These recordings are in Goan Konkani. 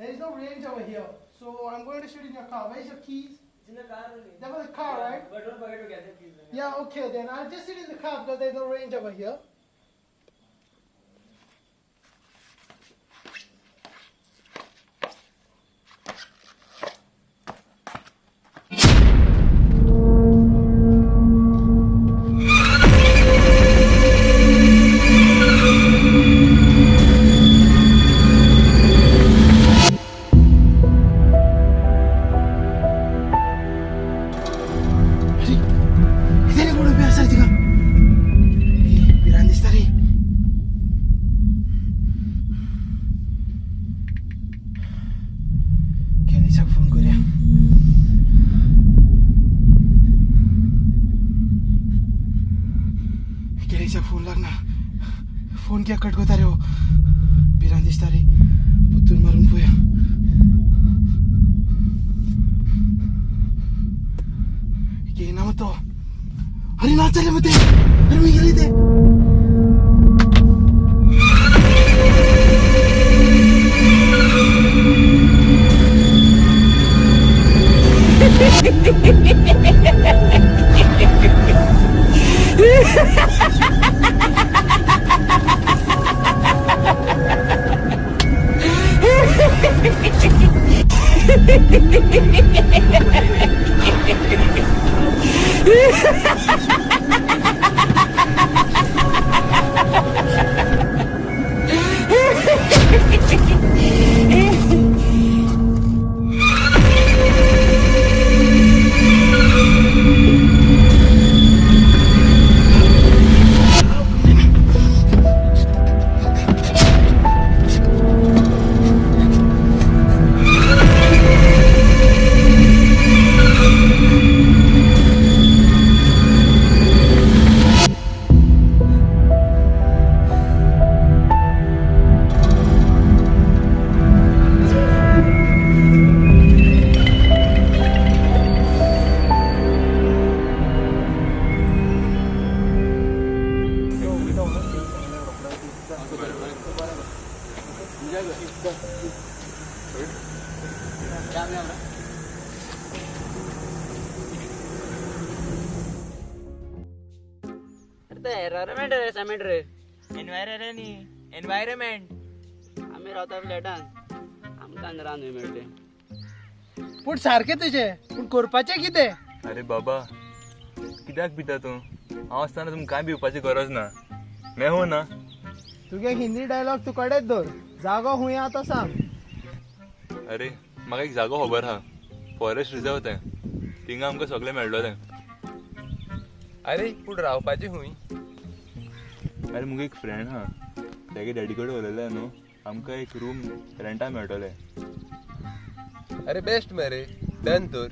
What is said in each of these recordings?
There is no range over here, so I'm going to shoot in your car. Where's your keys? It's in the car only. That was the car, right? But don't forget to get the keys. Yeah, okay then. I'll just sit in the car because there's no range over here. अरे, इथे रे कोण उबे आसा रे तिका? ए, भिरांत दिसता रे. केनिसाक फोन करूया. केनिसाक फोन लागना. फोन कित्याक कट करता रे हो? भिरांत दिसता रे. पुतून मारून पळोवया. घेयना मग तो. अरे ना चालले मग ते. अरे मी गेले ते. एनवायरमेंट रे सिमेंट रे. एनवायरमेंट न्ही, एनवायरमेंट. आमी रावता फ्लॅटान, आमकां रान मेळटलें. पूण सारकें तुजें, पूण करपाचें कितें? अरे बाबा, कित्याक भिता तूं? हांव आसतना तुमकां कांय भिवपाची गरज ना. मैं हूं ना. तुगे हिंदी डायलॉग तूं कडेच दवर. जागो हुंय आहा तो सांग. अरे म्हाका एक जागो खबर आहा, फॉरेस्ट रिजर्व तें. थिंगा आमकां सगळें मेळटलें. अरे पूण रावपाचें खूंय? अरे मुगे एक फ्रेंड आहा, तेगे डॅडी कडेन उलयलें न्हू, आमकां एक रूम रेंटा मेळटलें. अरे बेस्ट मरे, डन तर.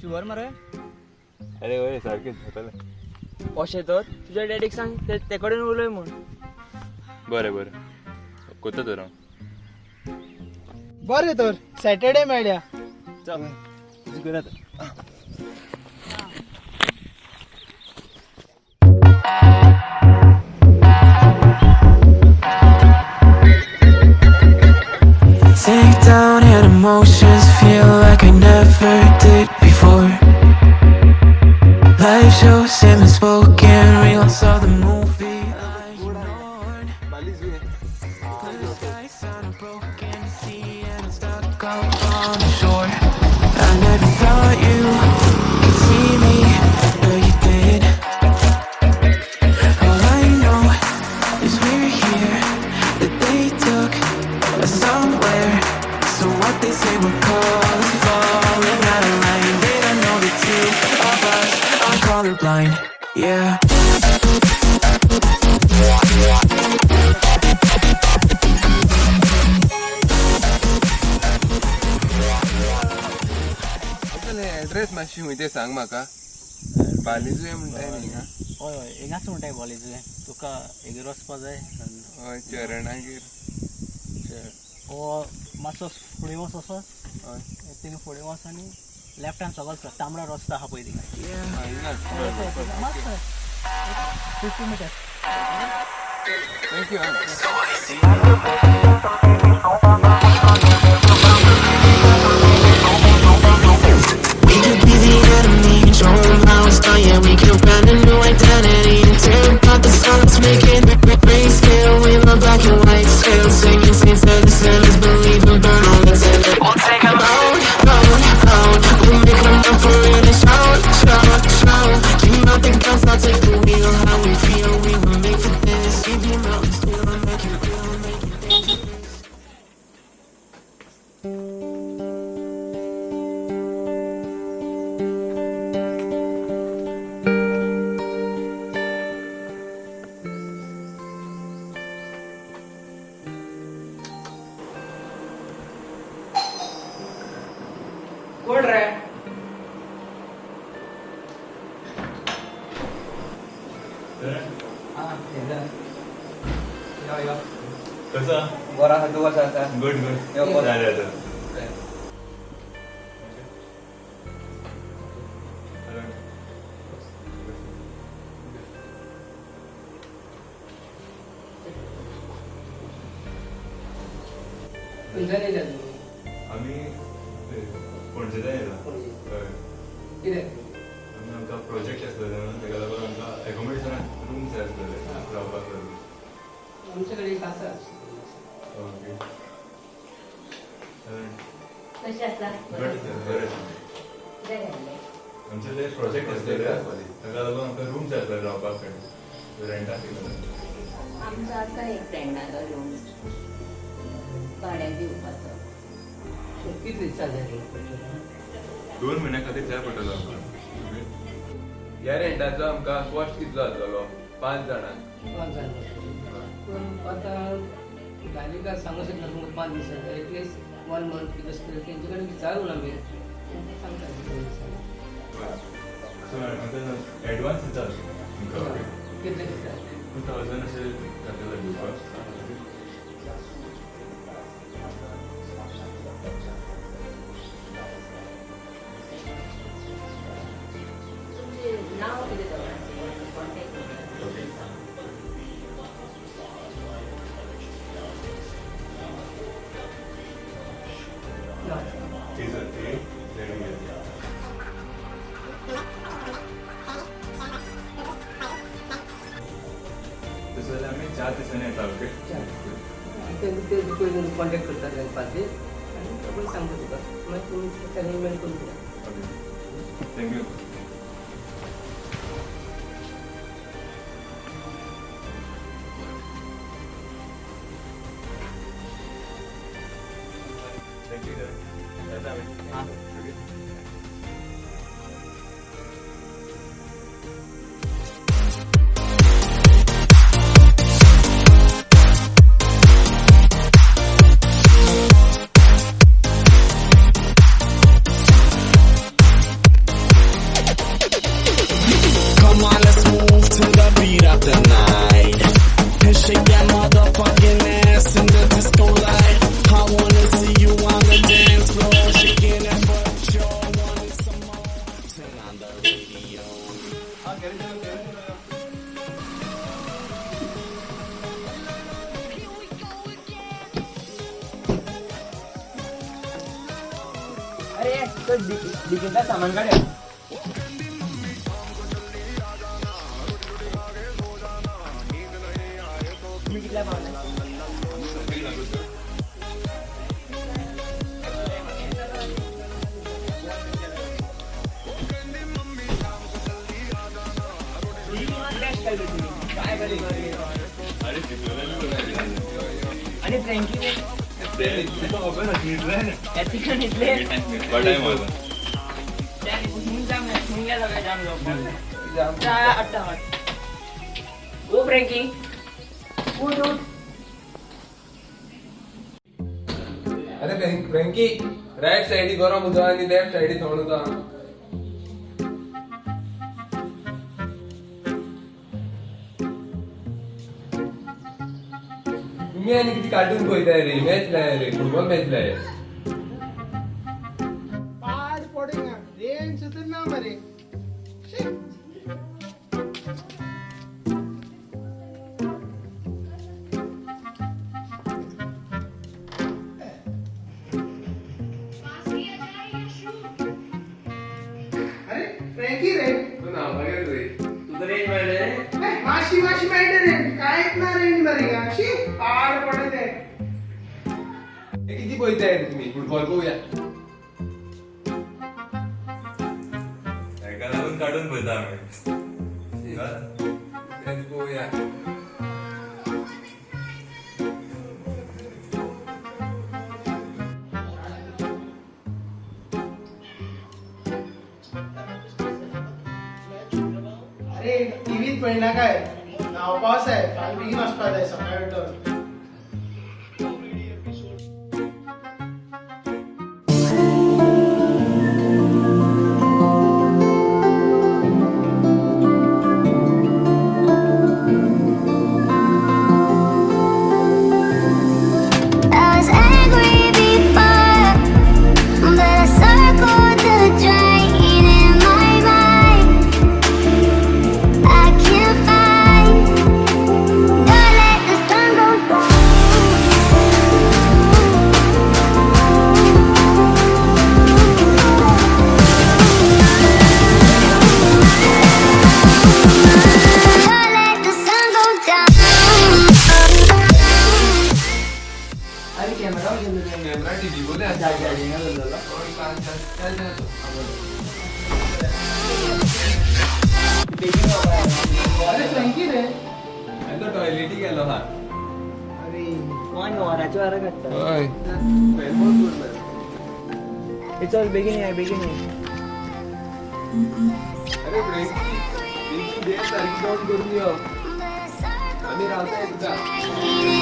शुअर मरे? अरे हय, सारकें जातलें. अशें तर तुज्या डॅडीक सांग, ते कडेन उलय म्हूण. बरें बरें, कोत्ता तर हांव. बरें तर सॅटर्डे मेळया. चल. Sink down in emotions, feel like I never did before. Life shows in the spoken, real. I saw the movie I ignored. Blue skies on a broken sea, and I'm stuck up on the shore. I never thought you could see me, but you did. All I know is we're here, that they took us somewhere. So what they say we're colors falling out of line. They don't know the two of us are colorblind. Yeah. Uncle, हे एड्रेस मातशी खूंय तें सांग म्हाका. बालीजुये म्हणटाय न्ही हिंगा? हय हय, हिंगाच म्हणटाय कॉलेज. तुका हेगेर वचपा जाय. हय, चरणागेर. हो, मातसो फुडें वच असो. हय. थिंगा फुडें वच आनी लेफ्टान सगळो तांबडो रस्तो आहा पळय थिंगा. हिंगा. मातसो 50 metre. Thank you. So I see. यो यो. कसो? बरो आसा, तूं कसो आसा? Good good. यो, बरो. जालें आतां. खंयच्यान येयल्या तुमी? आमी पणजेच्यान येयला. पणजे. हय. कितें? आमी आमकां प्रोजेक्ट आसलेलो न्हू, तेका लागून आमकां एकोमोडेशनाक रूम जाय आसलेले रावपाक लागून. आमचे कडेन एक आसा. ओके. हय. कशें आसा? बरें आसा, बरें आसा. कितें घाल्लें? आमचे ते प्रोजेक्ट आसलेले, ताका लागून आमकां रूम जाय आसलेले रावपाक कडेन रेंटाक आमचो आसा एक फ्रेंडालो रूम भाड्याक दिवपाचो. कितले दिसा जाय तुमकां? 2 म्हयन्या खातीर जाय पडटलो आमकां. ह्या रेंटाचो आमकां कॉस्ट कितलो जातलो 5 जाणांक? 5 जाण. पूण आतां डायरेक्ट सांगू शकना तुमकां 5 दिसांनी, एटलीस्ट 1 मंथ कितें आसतलें तेंचे कडेन विचारून आमी तुमकां सांगता कितले दिसांनी. सो आमकां एडवान्स दिता तुमकां. ओके. कितले दिसा? 2000 अशें जातले दिवपाक. तुमचें नांव कितें दोगांचें? Contact number. Okay. ना. Sir, A Z E. तशें जाल्यार आमी 4 दिसांनी येता. ओके. ते ते पयलीं कॉन्टेक्ट करता 5 दीस आनी तो पळय सांगता तुका, मागीर तुमी अरेंजमेंट करून दिया. Okay, thank you. Thank you sir. येता आमी. Okay. Come on, let's move to the beat of the night. And shake that motherfucking ass in the disco light. I wanna see you on the dance floor, shaking that butt. Sure wanted some more. Turn on the radio. अरे तो डिकींतलें सामान काडया. तुमी कितल्या पावले? अरे आनी फ्रँकी तुका खबर ना न्हिदले. येता न्हिदले. टायम आसा. जाम सगळें जाम जावपाक. आट्टा ओ फ्रँकी, उठ उठ. अरे फ्रँकी, रायट सायडी गरम उदक आनी लेफ्ट सायडी थंड उदक. तुम्ही आनी कितें कार्टून पळयताय रे? मॅच लाय रे, फुटबॉल मॅच लाय. पाड पडूंक रेंज सुद्दां ना मरे. शी. अरे फ्रँकी रे. तूं न्हांवपाक गेलो रे? तुका रेंज मेळ्ळें? ए, माशी माशी मेळटा रेंज, कांयच ना रेंज मरे. शी, पाड पडूं ते. हे किती पळयताय रे तुम्ही? फुटबॉल पळोवया. हेका लागून काडून पळयता आमी. मॅच पळोवया. अरे टीव्हीत पळयना काय? न्हांवपा आसाय, फाल्यां बेगीन वचपा जाय सकाळी उठून. कॅमेरा टीव्ही बोले. अरे फ्रँकी रे. तो टॉयलेटी गेलो हा. अरे. वन वराच्या वारा काडटा. हय. चल बेगीन या, बेगीन ये. अरे फ्रँकी, तेंची डेट सारकी काउंट करून यो. आमी रावता एकदा.